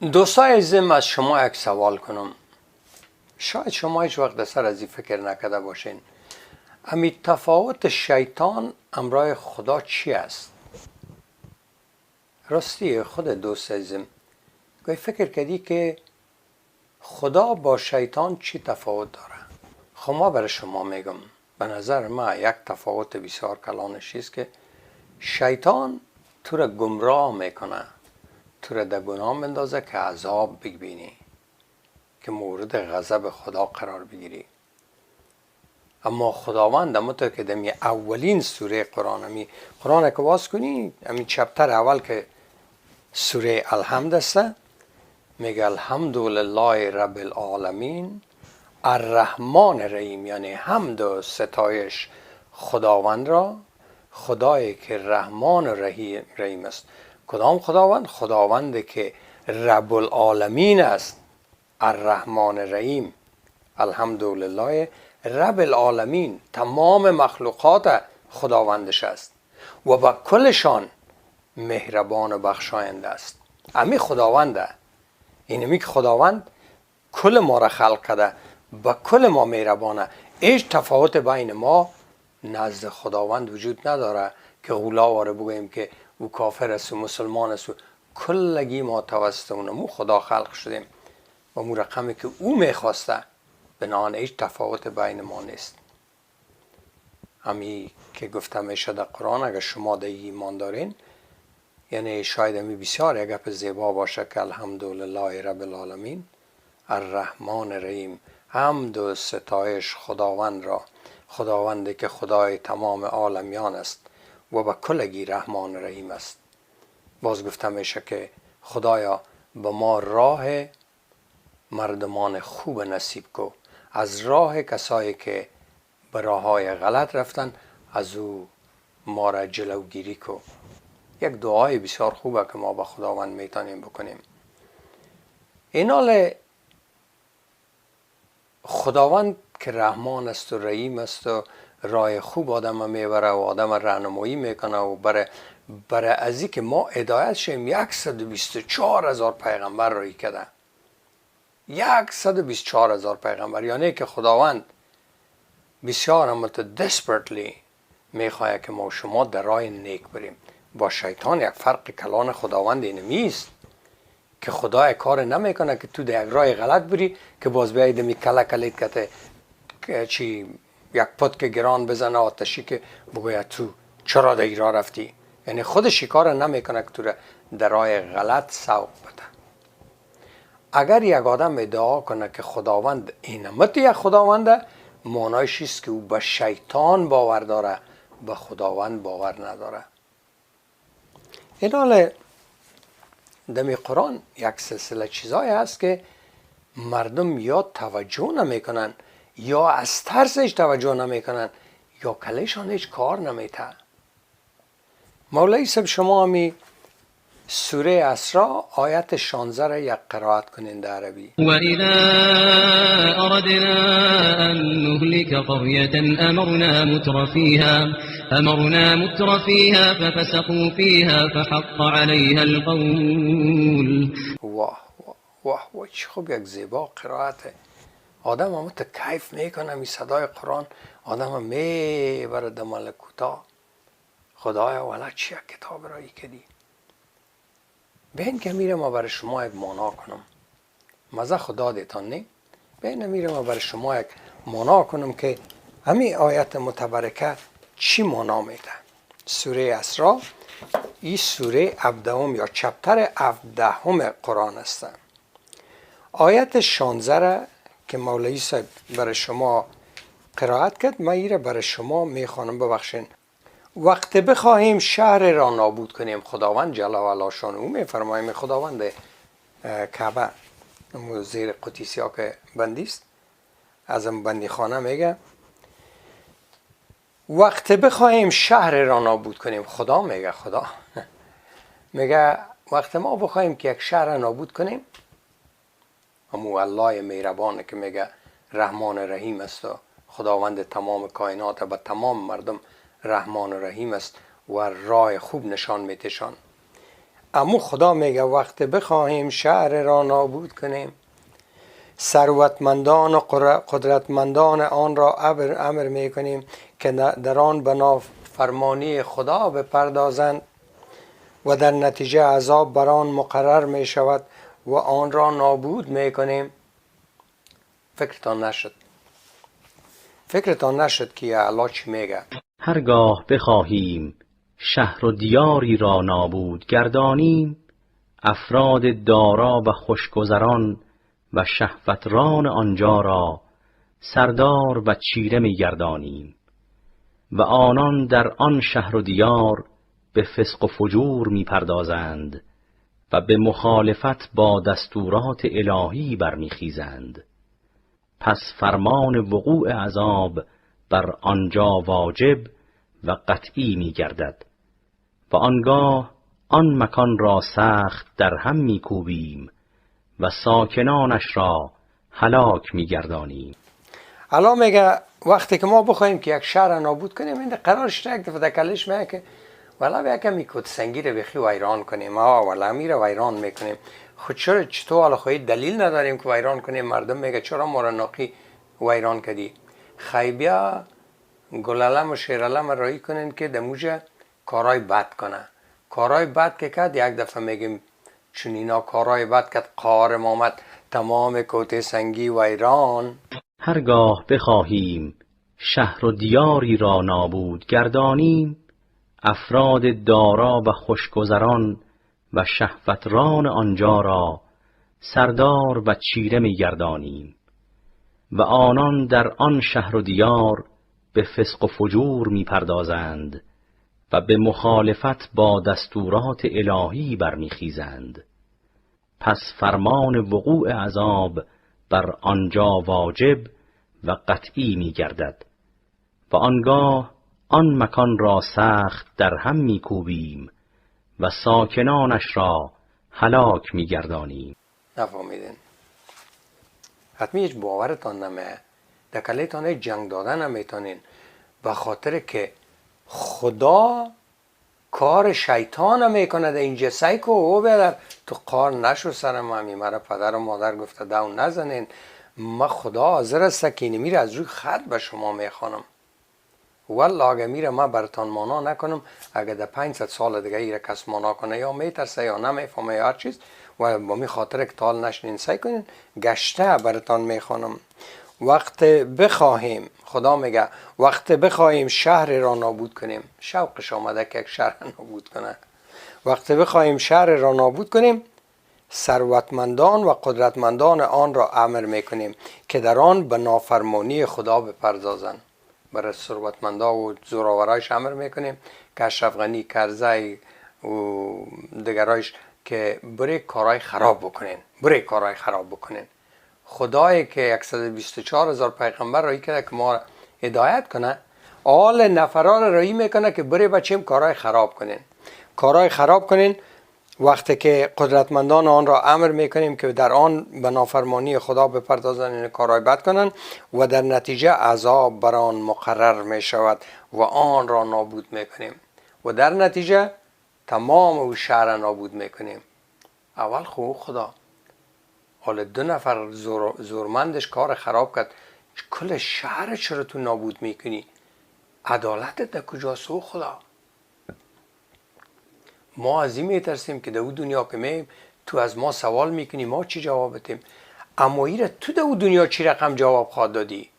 دوستای عزیزم، از شما یک سوال کنم. شاید شما هیچ وقت سر از این فکر نکرده باشین. امی تفاوت شیطان امرای خدا چی است؟ راستی خود دوست عزیزم، گاهی فکر کردی که خدا با شیطان چی تفاوت داره؟ خب ما برای شما میگم، به نظر ما یک تفاوت بسیار کلانش است که شیطان تو را گمراه میکنه، تو را در گناه مندازه که عذاب ببینی، که مورد غضب خدا قرار بگیری. اما خداوند همونطور که دمی اولین سوره قرآن، امی قرآن که باز کنی، امی chapter اول که سوره الحمد است، میگه الحمد لله رب العالمین الرحمن الرحیم، یعنی حمد و ستایش خداوند را، خدایی که رحمان و رحیم است. کدام خداوند؟ خداوند که رب العالمین است، الرحمن الرحیم. الحمد لله رب العالمین، تمام مخلوقات خداوندش است و با کلشان مهربان و بخشاینده است. امی خداونده، اینمی که خداوند کل ما را خلق کرده، با کل ما مهربانه. هیچ تفاوت بین ما نزد خداوند وجود نداره که غولا واره بگوییم که او کافر است و مسلمان است و کلگی ما توسط اونمو خدا خلق شدیم و مو رقمی که او میخواسته. بنابراین هیچ تفاوت بین ما نیست. همی که گفته میشه در قرآن، اگر شما در ایمان دارین، یعنی شاید همی بسیار یک گپ زیبا باشه که الحمدلله رب العالمین الرحمن الرحیم، حمد و ستایش خداوند را، خداوندی که خدای تمام عالمیان است و به کلگی رحمان رحیم است. باز گفته میشه که خدایا به ما راه مردمان خوب نصیب کو، از راه کسایی که به راه های غلط رفتن از او ما را جلوگیری کو. یک دعای بسیار خوبه که ما به خداوند میتونیم بکنیم. اینال خداوند که رحمان است و رحیم است و راه خوب آدم میبره و آدم راهنمایی میکنه و برای ازی که ما هدایت شیم 124,000 پیغمبر رایی کرده. 124,000 پیغمبر، یعنی که خداوند بسیار هم desperately میخواه که ما شما در راه نیک بریم. با شیطان یک فرق کلان خداوند اینمیست که خدا کار نمیکنه که تو در یک راه غلط بری که باز بیاید می کله کلیت کته چی یک پتک گران بزنه آتشی که بگوید تو چرا در راه رفتی. یعنی خودش کار نمیکنه که تو را در راه غلط سوق بده. اگر یک آدم ادعا کنه که خداوند اینمت یک خداونده، معنایش است که او به شیطان باور داره، به خداوند باور نداره. این حال دمی قرآن یک سلسله چیزایی هست که مردم یا توجه نمیکنن، یا از ترسش توجه نمیکنن، یا کلشان هیچ کار نمیته. مولوی صاحب، شما همی سوره اسراء آیت 16 را یک قرائت کنین در عربی. وإذا أردنا أن نهلك قرية أمرنا متر فيها ففسقوا فيها فحق عليها القول. واه واه واه، چه خوب یک زیبا قرائته. آدم هم کیف میکنه، می صدای قرآن آدم هم میبره در ملکوتا. خدایا والا چی یک کتاب رایی کدی. بین که میره ما برای شما یک مانا کنم، مزه خدا دیتان نی. بین میره ما برای شما یک مانا کنم که همین آیت متبرکه چی مانا میده. سوره اسراء، این سوره 17 یا chapter 17 قرآن است. آیت 16 را که مولوی صاحب برای شما قرائت کرد، من ایره برای شما میخوانم. ببخشین. وقت بخواهیم شهر را نابود کنیم، خداوند جل و علا شان او میفرمایم، خداوند کعبه زیر قطیسی ها که بندی است از بندی خانه، میگه وقت بخواهیم شهر را نابود کنیم، خدا میگه، خدا میگه وقت ما بخواهیم که یک شهر را نابود کنیم، همو الله مهربانه که میگه رحمان رحیم است و خداوند تمام کائنات و تمام مردم رحمان و رحیم است و راه خوب نشان میتشان. امو خدا میگه وقت بخواهیم شهر را نابود کنیم، ثروتمندان و قدرتمندان آن را امر میکنیم که در آن به نافرمانی خدا بپردازند و در نتیجه عذاب بر آن مقرر می شود و آن را نابود میکنیم. فکرتان نشد، فکرتان نشد که الله چی میگه؟ هرگاه بخواهیم شهر و دیاری را نابود گردانیم، افراد دارا و خوشگذران و شهوتران آنجا را سردار و چیره میگردانیم و آنان در آن شهر و دیار به فسق و فجور میپردازند و به مخالفت با دستورات الهی برمیخیزند. پس فرمان وقوع عذاب بر آنجا واجب و قطعی میگردد و آنگاه آن مکان را سخت در هم میکوبیم و ساکنانش را هلاک میگردانیم. الان میگه وقتی که ما بخوایم که یک شهر نابود کنیم، این قرارش یک دفعه دکلش میگه که والا یکم میکوت سنگی رو بخی ویران کنیم، والا میره ویران میکنیم. خود چرا چطور حالا خواهی دلیل نداریم که ویران کنیم؟ مردم میگه چرا ما را ناقی ویران کردی؟ خی بیا گلالم و شیرالم رایی کنین که دموجه کارای بد کنه. کارای بد که کرد، یک دفعه میگیم چون اینا کارای بد کرد قارم آمد تمام کوته سنگی ویران. هرگاه بخواهیم شهر و دیاری را نابود گردانیم، افراد دارا و خوشگذران و شهوتران آنجا را سردار و چیره میگردانیم و آنان در آن شهر و دیار به فسق و فجور میپردازند و به مخالفت با دستورات الهی برمیخیزند. پس فرمان وقوع عذاب بر آنجا واجب و قطعی میگردد و آنگاه آن مکان را سخت در هم میکوبیم و ساکنانش را هلاک میگردانیم. نفهمیدین؟ حتمی هیچ باورتان نمیه، در کلیتان جنگ دادن نمیتونین، به خاطر که خدا کار شیطان میکنه در اینجا. سعی کو او بیادر تو قار نشو سر ما، مرا پدر و مادر گفته دو نزنین، ما خدا حاضر است که اینی میره از روی خط به شما میخوانم. والله اگه میره ما براتان مانا نکنم، اگه در 500 سال دیگه ایره کس مانا کنه یا میترسه یا نمیفهمه یا هر چیز، و با می خاطر که تال نشنین سعی کنین گشته براتان میخوانم. وقت بخواهیم، خدا میگه وقت بخواهیم شهر را نابود کنیم، شوقش آمده که یک شهر نابود کنه. وقت بخواهیم شهر را نابود کنیم، ثروتمندان و قدرتمندان آن را امر میکنیم که در آن به نافرمانی خدا بپردازند. برای ثروتمندا و زورآورایش امر میکنیم که اشرف غنی، کرزی و دیگرایش که بری کارای خراب بکنین، بری کارای خراب بکنین. خدایی که 124,000 پیغمبر رایی کرده که ما هدایت کنه، آل نفرا را رایی میکنه که بری بچیم کارای خراب کنین، کارای خراب کنین. وقتی که قدرتمندان آن را امر میکنیم که در آن به نافرمانی خدا بپردازند، این کارهای بد کنند و در نتیجه عذاب بر آن مقرر میشود و آن را نابود میکنیم و در نتیجه تمام او شهر نابود میکنیم. اول خو خدا حالا دو نفر زورمندش کار خراب کرد، کل شهر چرا تو نابود میکنی؟ عدالتت در کجاست او خدا؟ ما از این میترسیم که در او دنیا که میم تو از ما سوال میکنی ما چی جواب بدیم، اما ایره تو در او دنیا چی رقم جواب خواد دادی؟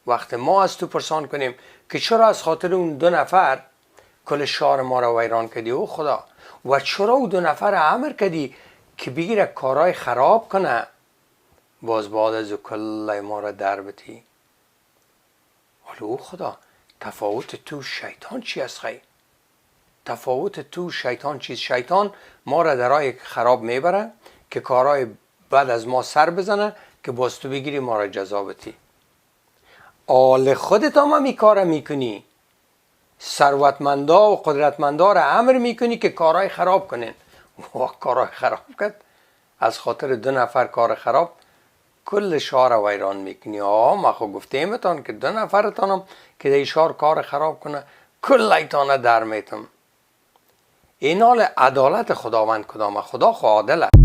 وقت ما از تو پرسان کنیم که چرا از خاطر اون دو نفر کل شهر ما را ویران کردی او خدا، و چرا او دو نفر امر کردی که بگیره کارای خراب کنه، باز بعد از کل ما را در بتی. حالا او خدا تفاوت تو شیطان چی است؟ خی تفاوت تو شیطان چیست؟ شیطان ما را در راه خراب میبره که کارای بد از ما سر بزنه که باز تو بگیری ما را جزا بتی. آل خودت هم می کار میکنی، ثروتمندا و قدرتمندا را امر میکنی که کارای خراب کنین. و کارای خراب کرد، از خاطر دو نفر کار خراب کل شهر ویران میکنی. ما خو گفتیمتان که دو نفرتانم که در شهر کار خراب کنه کل ایتانه در میتم. اینال عدالت خداوند کدامه؟ خدا خو عادل است.